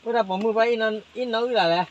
အိၣ်တၢ်ပိာ်မုၣ်ဘၣ်အံၤနီၢ်အံၤလၢ်လဲၣ်.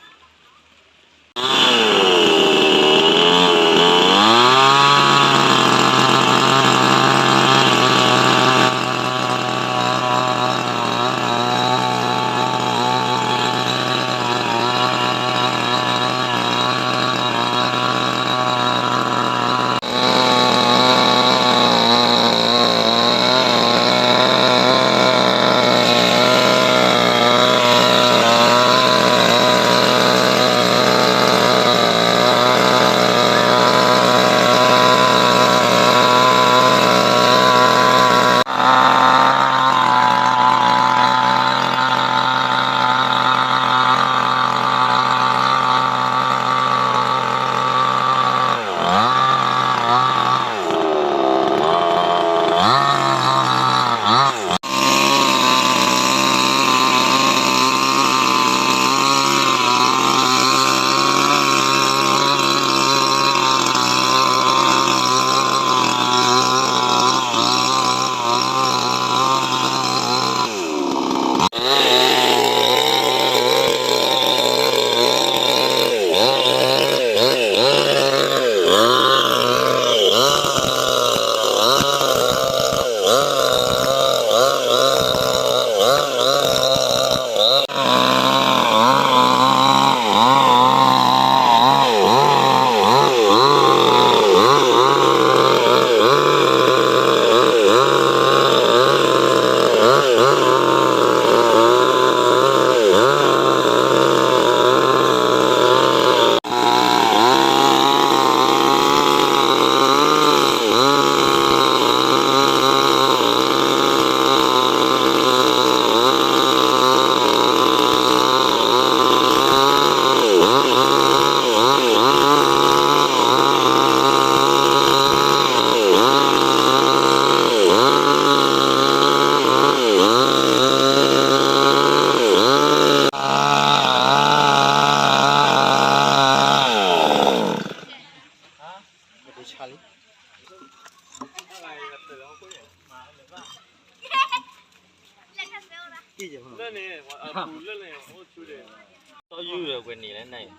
တီၢ်ယူၢ်ဒီးကွဲးနံၤလဲၣ်န့ၣ်,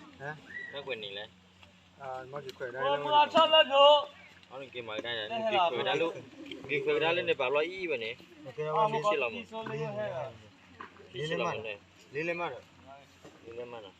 ကွဲးနံၤလဲၣ်, အီၣ်နက့ၤမၤကဒါ, က့ၤခွဲးကဒါလၢန့ၣ် ပာ်ဘျီအံၤဝဲန့ၣ်, လံလဲၣ်မး, လံလဲၣ်မးဒီး, လံလဲၣ်မးနီၤ.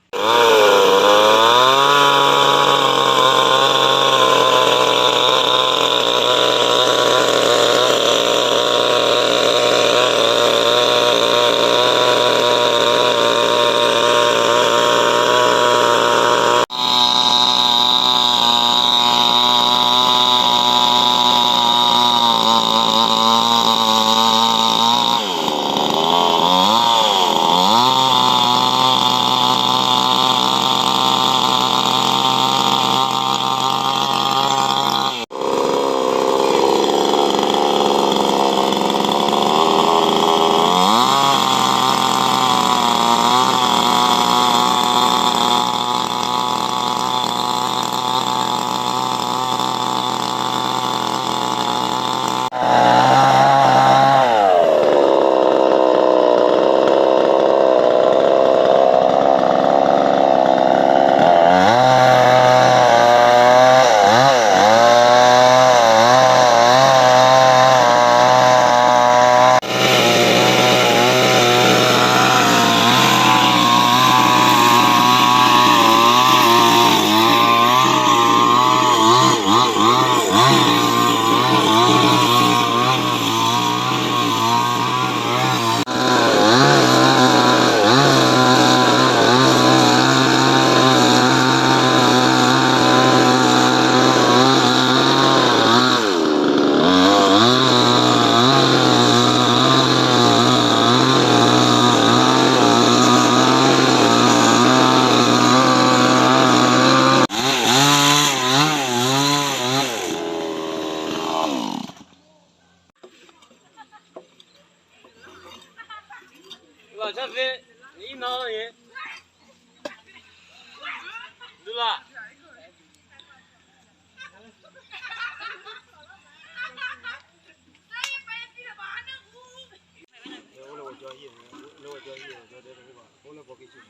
ယက့ၤကၠီနီၢ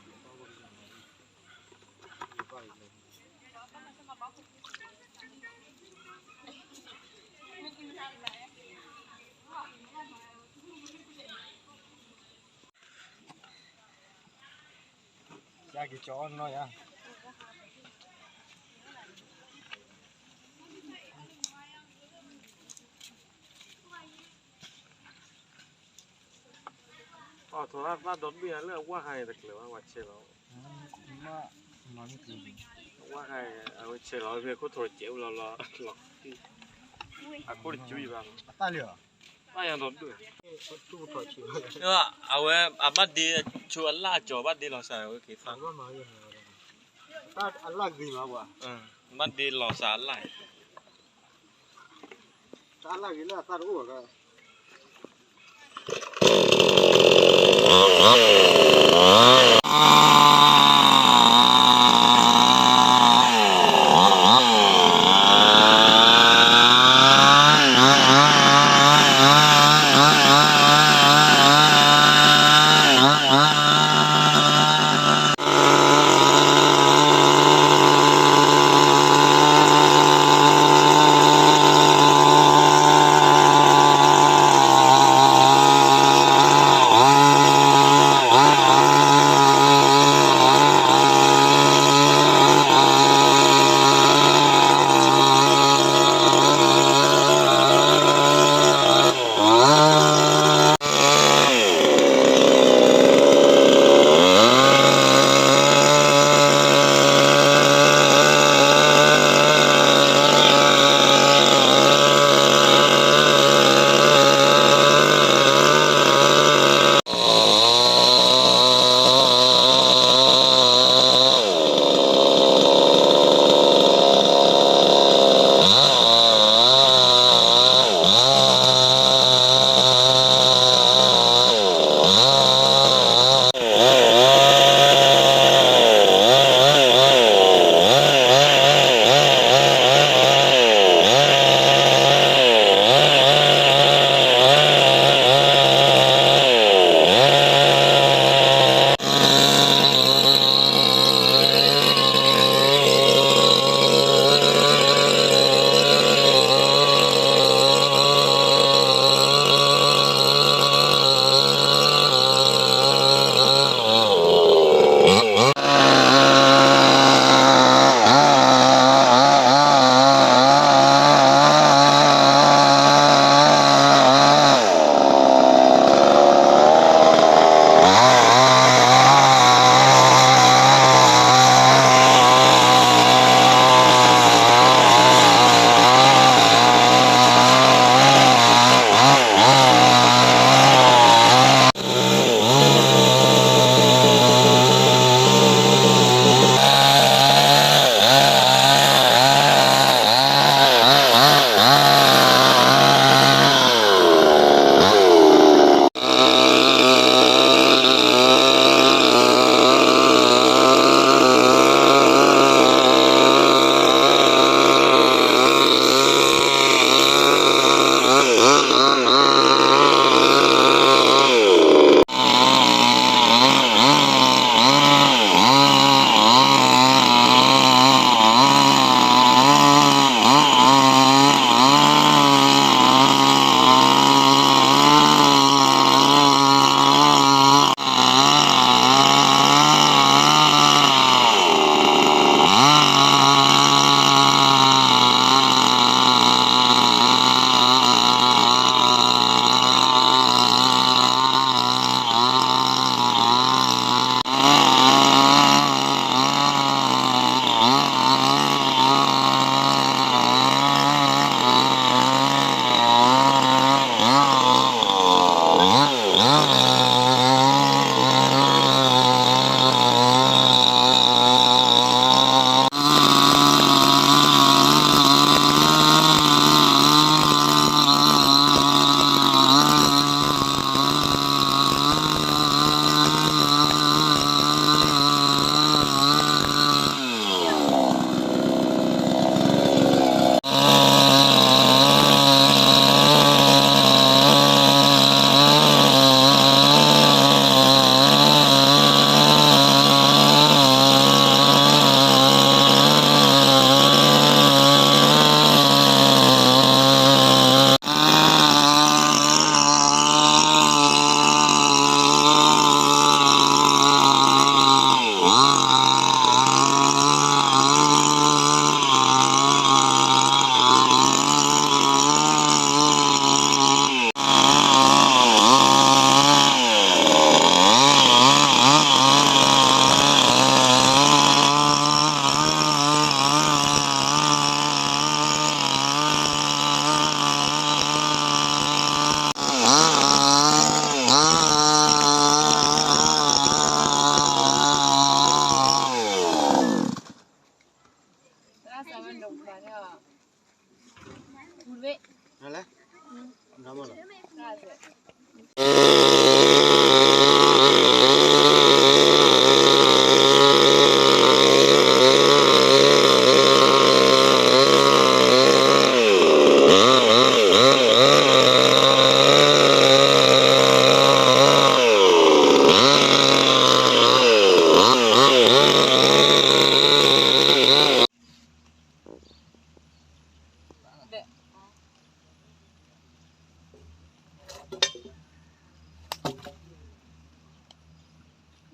်ယၤ အီၣ်ထိးသၣ်သၣ်ဒီတဘ့ၣ်လၢအဝၢ်ဟါအံၤတကျၢၤဘၣ် ပှၤဆဲးလီၤ အဝၢ်ဟါအဝဲဆဲးလီၤမ့ၢ်ခိၣ်ထိးတစဲးအိၣ်လီၤလီၤ အခိၣ်တစူဘၣ် အတၢ်လၢာ် ဘၣ်ယၤဒီတဘ့ၣ် အဝဲအဘၣ်ဒ့ဆိအလၣ်ကၠီၤဘၣ်ဒ့လီၤစၢ်ဝဲက့ၤသၣ် ဘၣ်ဒ့လီၤစၢ်အလၣ် တၢ်လၢာ်ဂ့ၤလၢအသၣ်တအိၣ်ဘၣ်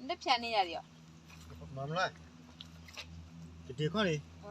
နတဖျါန့ၢ်ယၤဒံးဧါ, မၤမလၢ, ကတ့ခီၣ်န့ၣ်. ဝ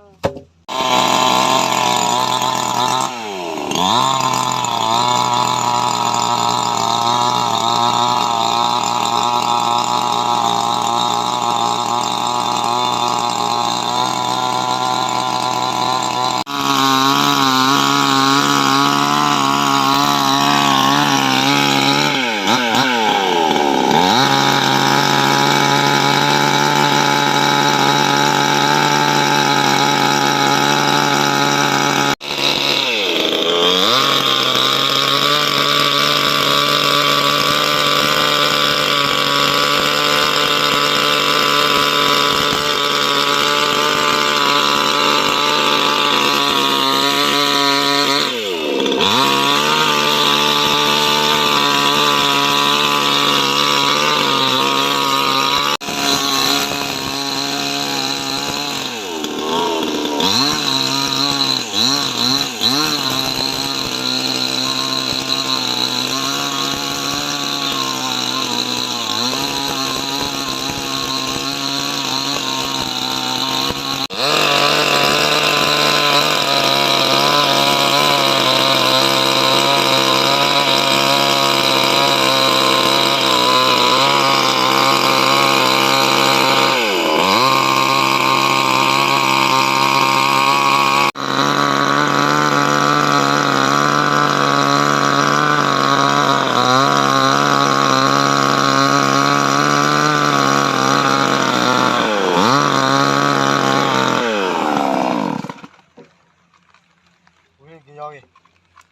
ံၤကယီၤဂ့ၤ, ကယီၤ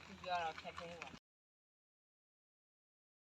ဒီးခဲခဲဝဲ.